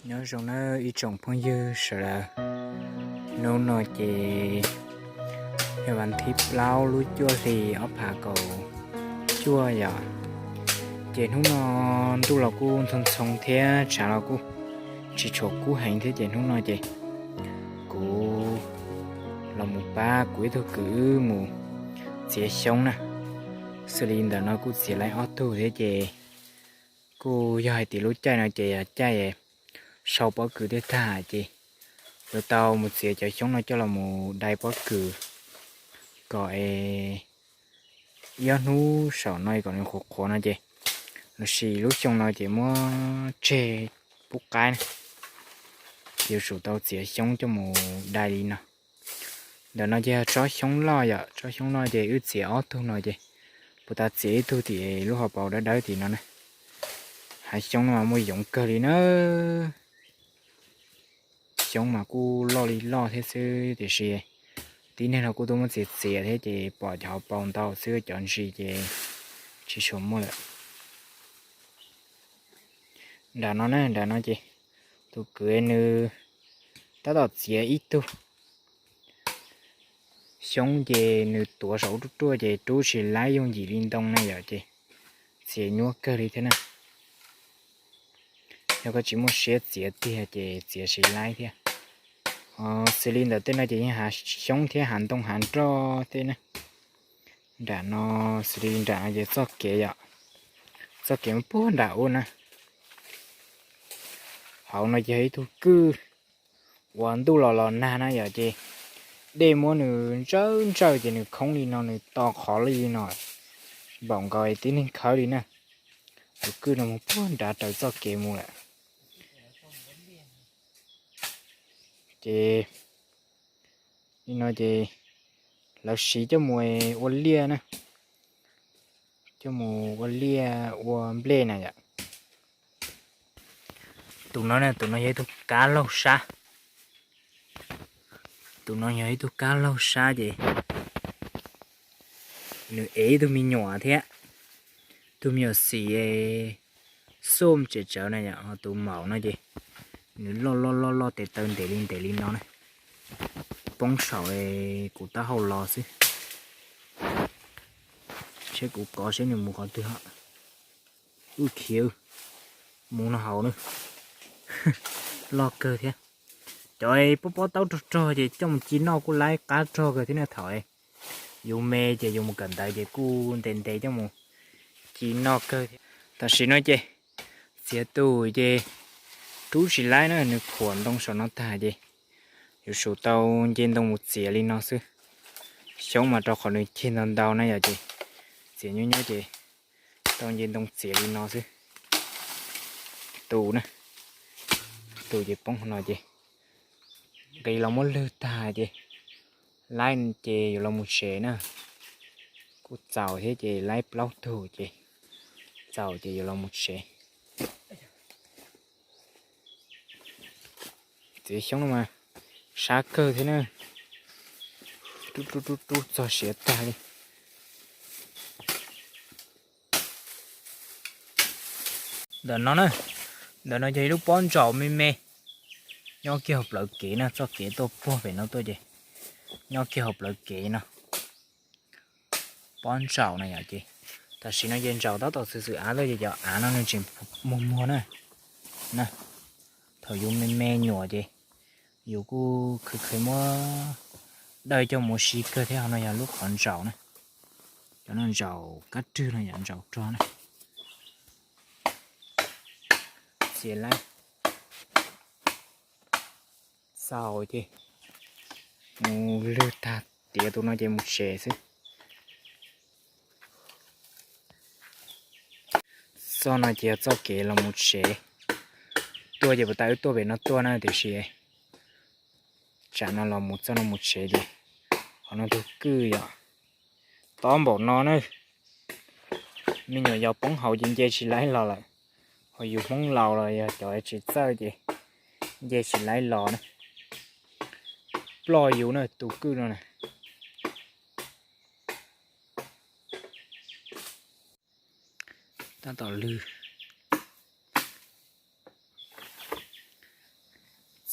Nyob zoo nawb ib tsoom phooj ywg sawv daws. Hnub no ces yog vas thib plaub lub cuaj hli ob phav kaum cuaj yom. Ces hnub no ntuj los kuj ntxhoo ntxhoo thiab tshav los kuj tsis tshua kub heev thiab ces hnub no ces kuv los mus pab kuv ib tug kwv wb mus txiav xyoob na. Xws li ntawm no kuj txiav laib ob tug thiab ces kuj yog hais tias lub caij no ces yog caij sau pob kws thiab tag ces yuav tau mus txiav cov xyoob no coj los mus dai pob kws kom es ib ob hnub saum no kom nws qhuav qhuav no ces lossis lub xyoo no ces muab tseg pub qaib na, ces yuav tsum tau txiav xyoob coj mus dai li no. Ntawm no ces yog tsob xyoob loj yom, tsob xyoob loj ces wb txiav ob tug no ces puas tas txiav ib tug tim lub hauv paus dawb dawb tim no na. Hav xyoob no mas muaj yoov kawg li na. Xyoob mas kuj loj li loj thiab xwb tiam sis tib neeg no kuj tuaj muab txiav txiav thiab ces pom cov hauv paus ntau xwb cov ntsis ces tsis tshua muaj lawm. Nram no na, nram no ces tus kwv nws tab tom txiav ib tug xyoob ces nws tuav saum ub ruaj ruaj ces rub tsis laib yooj yim li ntoo na yom ces txiav nyuaj kawg li thiab na. Yog koj tsis muaj siab txiav tiag ces txiav tsis laib thiab. Xws li ntawm tej no ces yeej hav xyoob thiab hav ntoo hav nroj tej na. Nram no xws li nram no ces txoj kev yom, txoj kev mus puag nram ub na. Hauv no ces yog ib tug kwj uas ntuj los los nag na yom ces dej muab nws ntsawj ntsawj ces nws khoob li no nws to qhov li no, npaum nkaus tib neeg khawb li na. Tus kwj no mus puag nrad raws txoj kev mus lawm. Ces li no ces lawv siv coj mus ua liaj na, coj mus ua liaj ua nplej na yom. Tus no, tus no yog ib tug kab laug sab. Tus no yog ib tug kab laug sab ces nws ev ib tug me nyuam thiab, tus me nyuam xim xum tseem tsawv na yom, ho tus maum no ces nws loj loj loj loj tes taw ntev li ntev li no na. Poob saum kuv taub hau los xwb. Seb kuv kov seb nws mus qhov twg. Wb khiav mus no hauv na. Loj kawg thiab. Cov pob pob taub rog rog ces coj mus ci noj kuj laib qab rog kawg thiab na. Thaum yus me ces yus mus kawm ntawv ces kuj ntes ntes coj mus ci noj kawg thiab. Tam sim no ces txiav tus ces rub tsis laib na, nws phuam ntoo saum no tag ces yuav tsum tau nce ntoo mus txiav li no xwb. Xyoob mas rau qhov nws cig ntau ntau na yom ces txiav nyob nyob ces tau nce ntoo txiav li no xwb. Tus na, tus ces poob no ces nqis los muab lwg tag ces laib ces yuav los mus tsev na. Kuj txaus thiab ces laib plaub tug ces txaus ces yuav los mus tsev. Txiav xyoob no mas sab kawg thiab na. Rub rub rub rub txog siav tag li. Ntawm no na, ntawm no yog ib lub pob ntsaum me me nyob kiag hauv plawv kev na, txoj kev tuaj puag pem no tuaj ces nyob kiag hauv plawv kev no. Pob ntsaum na yom ces tam sim no ces ntsaum tab tom xwm xwm av tuaj ces cov av no nws tseem muag muag na. Thaum yus me me nyuam ces yus kuj khwv khwv muab dawj coj mus si kawg thiab. Ho no yog lub qhov ntsaum na, cov no ntsaum kab rwg no yom, ntsaum rog na. Txiav laib txaus ces mus lwg tag tiav tus no ces mus tsev xwb. Txoj no ces yog txoj kev los mus tsev. Tuaj ces puas tas wb tuaj pem no tuaj na tiam sis tsam no los mus txoj no mus tsev ces qhov no tus kwj yom, tob npaum no na. Me nyuam yaus poob hauv ces nce tsis laib los lawm, ho yus Hmoob laus los yog cov tsis txawj ces nce tsis laib los na. Ploj yus na tus kwj no na. Tab tom lwg.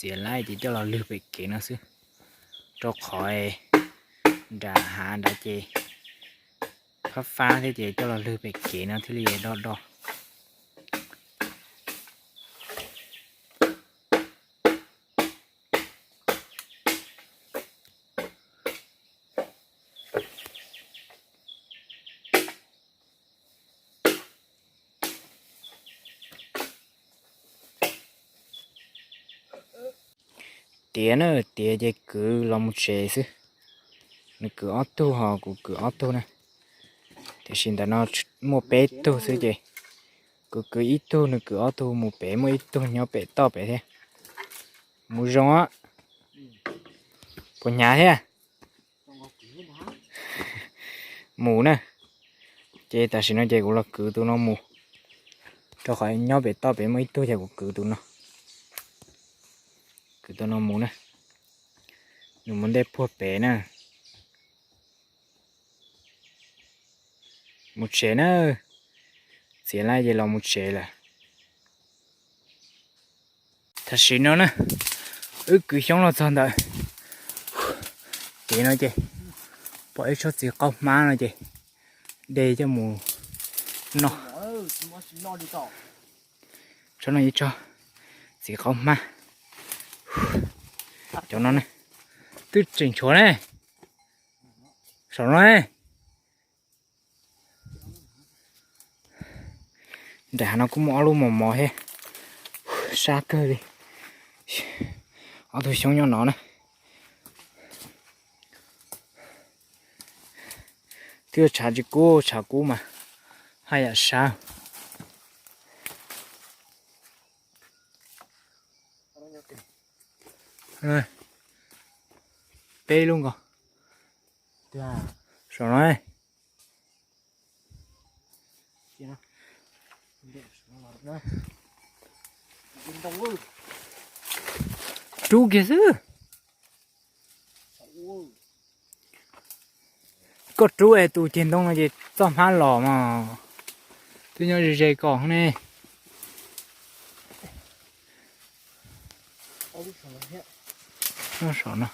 Txiav laib ces coj los lwg pem kev no xwb, rau qhov nram hav nrad ces fab fab thiab ces coj los lwg pem kev no thiaj li do do. Tiav na, tiav ces kwv los mus tsev xwb. Nws kwv ob tug ho kuv kwv ob tug na. Tiam sis ntawm no muaj peb tug xwb ces kuv kwv ib tug, nws kwv ob tug mus pem, muaj ib tug nyob pem toj pem thiab. Mus zoo, puas hnyav thiab? Mus na. Ces tam sim no ces kuv los kwv tus no mus, rau qhov nyob pem toj pem muaj ib tug ces kuv kwv tus no, kwv tus no mus na. Nws mus ntej puag pem na. Mus tsev na, txiav laib ces los mus tsev lawm. Tam sim no na, wb kwv xyoob los txog ntawm kev no ces pom ib tsob txiv qaub hmab no ces de coj mus noj. Tsob no ib tsob txiv qaub hmab. Cov no twb tseem tshuav ne. Saum no, nram hav no kuj muaj ob lub mos mos thiab, sab kawg li. Ob tug xyoob nyob no na. Twb tshav tsis kub, tshav kub mas haj yam sab. Peb lub nkaus. Saum no, rub kiag xwb. Koj rub es tus ceg ntoo no ces txoj hmab los mas twb nyob ze ze koj ne. Nyob saum no.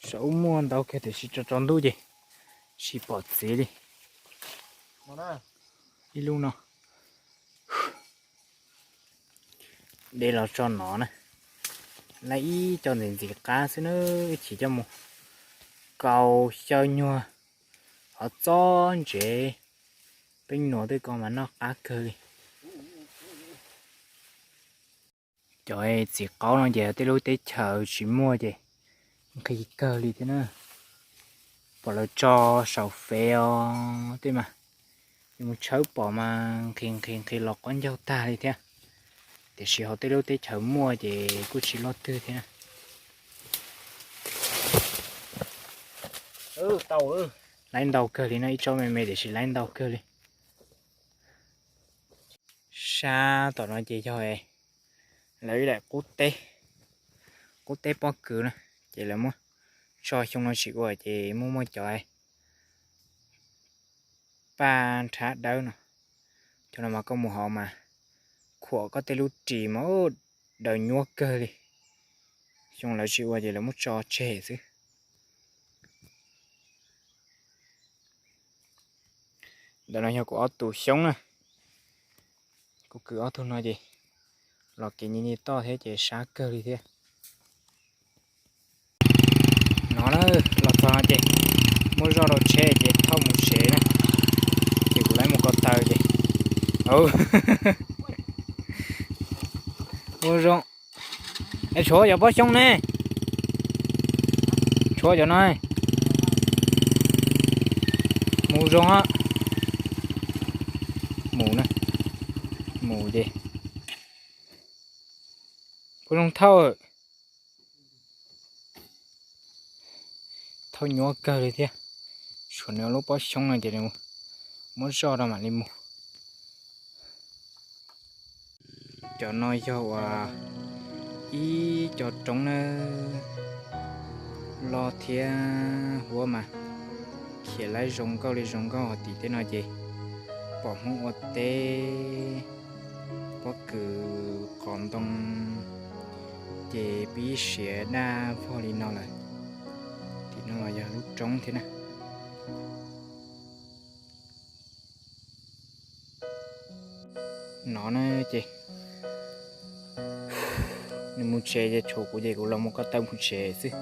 Saum ub muaj ntau kiag tiam sis tso tsaus ntuj ces tsis pom txiv li. Ib lub no. De los tso no na. Laib ib co ntxiv ntxiv qab xwb na, ib chim coj mus kaus xyaw nyuag hov txob ntsev peb nuav tej ko mas noj qab kawg li. Cov txiv qaub no ces tej lub teb chaws tsis muaj ces nqhis kawg li thiab na. Pom lawv tso saum fev os tej mas, yus mus tshawb pom mas nqhis nqhis nqhis los qaub ncaug tag li thiab. Tiam sis hauv tej lub teb chaws muaj ces kuj tsis loj twg thiab na. Laib ntau kawg li no, ib tsob me me tiam sis laib ntau kawg li. Sab tom no ces yog lawv ib daim qub teb, qub teb pob kws na, ces lawv muab tso xyoo no tsis ua ces muaj muaj cov paj nrhab dawb no, cov no mas koj mus hauv mas khuam koj tej lub ris mas daws nyuab kawg li. Xyoo lawv tsis ua ces lawv muab tso tseg xwb. Ntawm no yog kuv ob tug xyoob na, kuv kwv ob tug no ces los kev nyi nyi toj thiab ces sab kawg li thiab. No na, los txog no ces muab zoj rau tsheb ces thauj mus tsev na, ces kuv laib mus ko taw ces mus zoo. Es tshuav cov pob xyoob ne, tshuav cov no, mus zoo. Mus na, mus ces puas zoo thauj. Thauj nyuab kawg li thiab. Tshuav nws lub pob xyoob no ces muab zoj rau mam li mus. Cov no yog uas ib co roob nawb, loj thiab huab mas khiav laib zoo nkauj li zoo nkauj. Hos tim tej no ces Pom Hmoob ua teb, pob kws, qos ntoo, ces pib siav daj vog li no lawm. Tim no los yog lub roob thiab na. No na ces nws mus tsev ces tshuav kuv ces kuv los mus ko taw mus tsev xwb.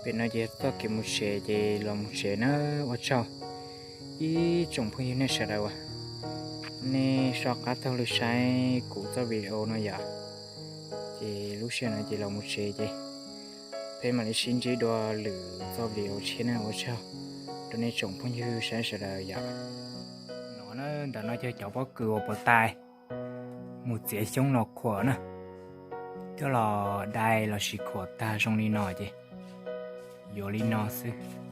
Pem no ces txoj kev mus tsev ces los mus tsev na. Ua tsaug ib tsoom phooj ywg nej sawv daws uas nej so qab taug lw saib kuv txoj video no yom. Ces lub sij hawm no ces los mus tsev ces peb mam li sib ntsib dua lwm txoj video tshiab na. Ua tsaug rau nej tsoom phooj ywg saib sawv daws yom. No na, ntawm no ces cov pob kws uas puas tais mus txiav xyoob los khuam na, coj los dai los sis khuam tag zoo li no ces yuav li no xwb.